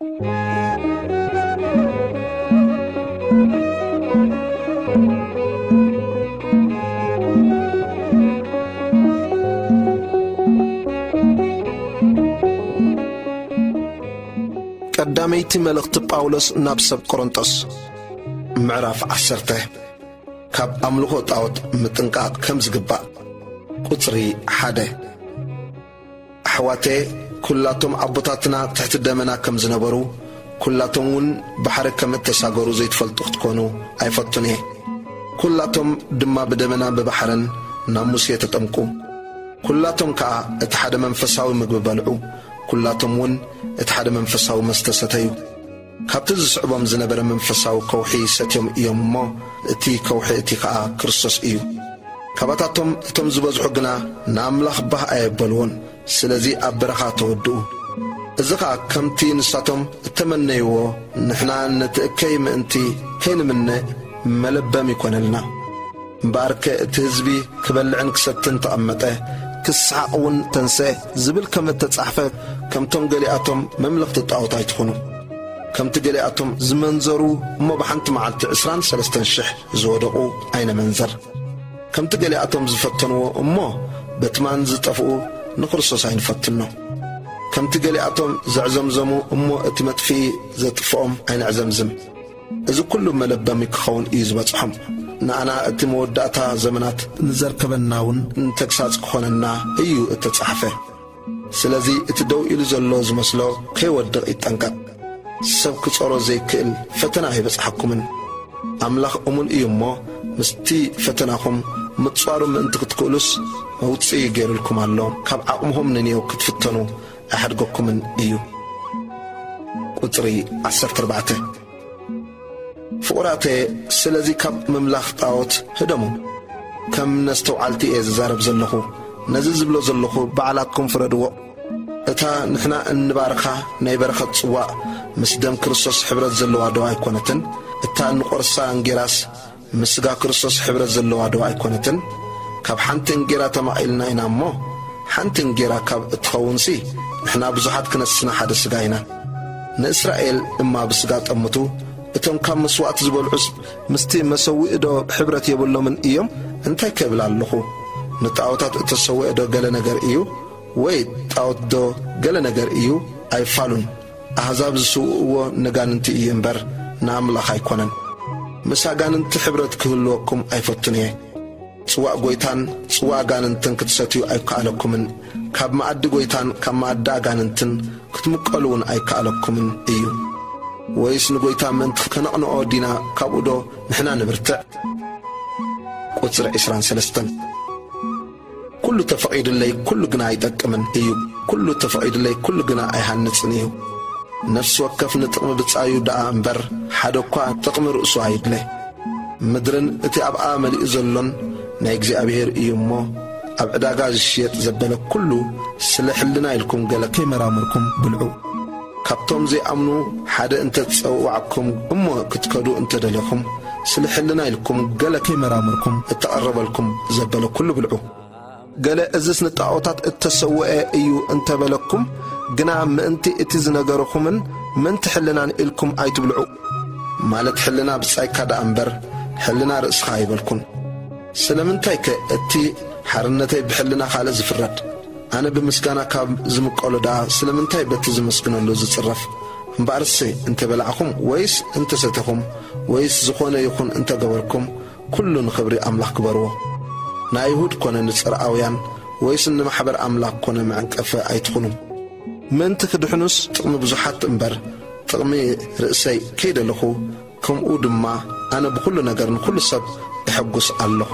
ቀዳመይቲ መልእኽቲ ጳውሎስ ናብ ሰብ ቆሮንጦስ፣ ምዕራፍ ዓሰርተ። ካብ ኣምልኾ ጣዖት ምጥንቃቕ ከም ዝግባእ። ቁጽሪ ሓደ። ኣሕዋተየ፣ ኩላቶም ኣቦታትና ትሕቲ ደመና ከም ዝነበሩ፣ ኩላቶም እውን ባሕሪ ከም እተሳገሩ ዘይትፈልጡ ክትኮኑ ኣይፈቱን እየ። ኩላቶም ድማ ብደመና ብባሕርን ናብ ሙሴ ተጠምቁ። ኩላቶም ከኣ እቲ ሓደ መንፈሳዊ ምግቢ በልዑ። ኩላቶም እውን እቲ ሓደ መንፈሳዊ መስተ ሰተዩ። ካብቲ ዝስዕቦም ዝነበረ መንፈሳዊ ከውሒ ሰትዮም እዮም እሞ፣ እቲ ከውሒ እቲ ኸኣ ክርስቶስ እዩ። ካባታቶም እቶም ዝበዝሑ ግና ንኣምላኽ ባህ ኣየበልዎን። ስለዚ ኣብ በረኻ ተወድኡ። እዚ ኸኣ ከምቲ ንሳቶም እተመነይዎ፣ ንሕና ነቲ እከይ ምእንቲ ከይንምነ መለበሚ ይኮነልና። እምበኣርከ እቲ ህዝቢ ክበልዕን ክሰትን ተቐመጠ፣ ክስሓቕ እውን ተንስአ ዝብል ከም እተጻሕፈ፣ ከምቶም ገሊኣቶም መምለኽቲ ጣዖት ኣይትኹኑ። ከምቲ ገሊኣቶም ዝመንዘሩ እሞ ብሓንቲ መዓልቲ ዕስራን ሰለስተን ሽሕ ዝወደቑ ኣይነመንዘር። ከምቲ ገሊኣቶም ዝፈተንዎ እሞ በትማን ዝጠፍኡ ንክርስቶስ ኣይንፈትኖ። ከምቲ ገሊኣቶም ዘዕዘምዘሙ እሞ እቲ መጥፍኢ ዘጥፍኦም ኣይነዕዘምዝም። እዚ ኩሉ መለበሚ ክኸውን እዩ ዝበጽሖም። ንኣና እቲ መወዳእታ ዘመናት ንዘርከበና እውን ንተግሳጽ ክኾነና እዩ እተጻሕፈ። ስለዚ እቲ ደው ኢሉ ዘሎ ዝመስሎ ከይወድቕ ይጠንቀቕ። ሰብ ክጾሮ ዘይክእል ፈተና ኣይበጽሓኩምን። ኣምላኽ እሙን እዩ እሞ፣ ምስቲ ፈተናኹም ምጽዋሩ ምእንቲ ክትክእሉስ መውጽኢ ገይሩልኩም ኣሎ። ካብ ዓቕምኹም ንንየው ክትፍተኑ ኣይሓድገኩምን እዩ። ቁጽሪ ዓሰርተ ኣርባዕተ። ፍቑራተ፣ ስለዚ ካብ ምምላኽ ጣዖት ህደሙ። ከም ነስተውዓልቲ እየ ዝዛረብ ዘለኹ። ነዚ ዝብሎ ዘለኹ ባዕላትኩም ፍረድዎ። እታ ንሕና እንባርኻ ናይ በረኸት ጽዋእ ምስ ደም ክርስቶስ ሕብረት ዘለዋ ዶ ኣይኮነትን? እታ እንቆርሳ እንጌራስ ምስ ስጋ ክርስቶስ ሕብረት ዘለዋ ዶ ኣይኮነትን? ካብ ሓንቲ እንጌራ ተማቒልና ኢና እሞ፣ ሓንቲ እንጌራ ካብ እትኸውንሲ፣ ንሕና ብዙሓት ክነስና ሓደ ስጋ ኢና። ንእስራኤል ድማ ብስጋ ጠምቱ፣ እቶም ካብ መስዋእቲ ዝበልዑስ ምስቲ መሰውኢ ዶ ሕብረት የብሎምን እዮም? እንታይ ክብል ኣለኹ? ንጣዖታት እተሰውአ ዶ ገለ ነገር እዩ? ወይ ጣዖት ዶ ገለ ነገር እዩ? ኣይፋሉን። ኣህዛብ ዝስውእዎ ነጋንንቲ እዩ እምበር፣ ንኣምላኽ ኣይኮነን። ምስ ኣጋንንቲ ሕብረት ክህልወኩም ኣይፈቱን እየ። ጽዋእ ጐይታን ጽዋእ ኣጋንንትን ክትሰትዩ ኣይከኣለኩምን። ካብ መኣዲ ጐይታን ካብ መኣዲ ኣጋንንትን ክትምቀሉ እውን ኣይከኣለኩምን እዩ። ወይስ ንጐይታ ምእንቲ ከነቕንኦ ዲና፣ ካብኡዶ ንሕና ንብርትዕ? ቁጽሪ ዕስራን ሰለስተን። ኩሉ ተፈቒዱለይ፣ ኩሉ ግና ኣይጠቅምን እዩ። ኩሉ ተፈቒዱለይ፣ ኩሉ ግና ኣይሃንጽን እዩ። ነፍሲ ወከፍ ንጥቕሚ ብጻዩ ደኣ እምበር፣ ሓደ እኳ ጥቕሚ ርእሱ ኣይድለ። ምድርን እቲ ኣብኣ መሊኡ ዘሎን ናይ እግዚኣብሔር እዩ እሞ፣ ኣብ ዕዳጋ ዝሽየጥ ዘበለ ኩሉ ስለ ሕልና ኢልኩም ገለ ከይመራመርኩም ብልዑ። ካብቶም ዘይኣምኑ ሓደ እንተ ጸውዓኩም እሞ ክትከዱ እንተ ደለኹም፣ ስለ ሕልና ኢልኩም ገለ ከይመራመርኩም እተቐረበልኩም ዘበለ ኩሉ ብልዑ። ገለ እዝስ ንጣዖታት እተሰውአ እዩ እንተ በለኩም ግና፣ ምእንቲ እቲ ዝነገርኹምን ምእንቲ ሕልናን ኢልኩም ኣይትብልዑ። ማለት ሕልና ብጻይካ ደኣ እምበር፣ ሕልና ርእስኻ ኣይበልኩን። ስለምንታይከ እቲ ሓርነተይ ብሕልና ካልእ ዝፍረድ? ኣነ ብምስጋና ካብ ዝምቀሎ ደኣ ስለምንታይ በቲ ዝመስግነሉ ዝጽረፍ? እምበኣርሲ እንተ በላዕኹም ወይስ እንተ ሰተኹም ወይስ ዝኾነ ይኹን እንተ ገበርኩም፣ ኩሉ ንኽብሪ ኣምላኽ ግበርዎ። ንኣይሁድ ኮነ ንጽርኣውያን ወይስ ንማሕበር ኣምላኽ ኮነ መዕንቀፊ ኣይትኹኑ። ምእንቲ ክድሕኑስ ጥቕሚ ብዙሓት እምበር፣ ጥቕሚ ርእሰይ ከይደለኹ፣ ከምኡ ድማ ኣነ ብኹሉ ነገር ንኹሉ ሰብ እሕጉስ ኣለኹ።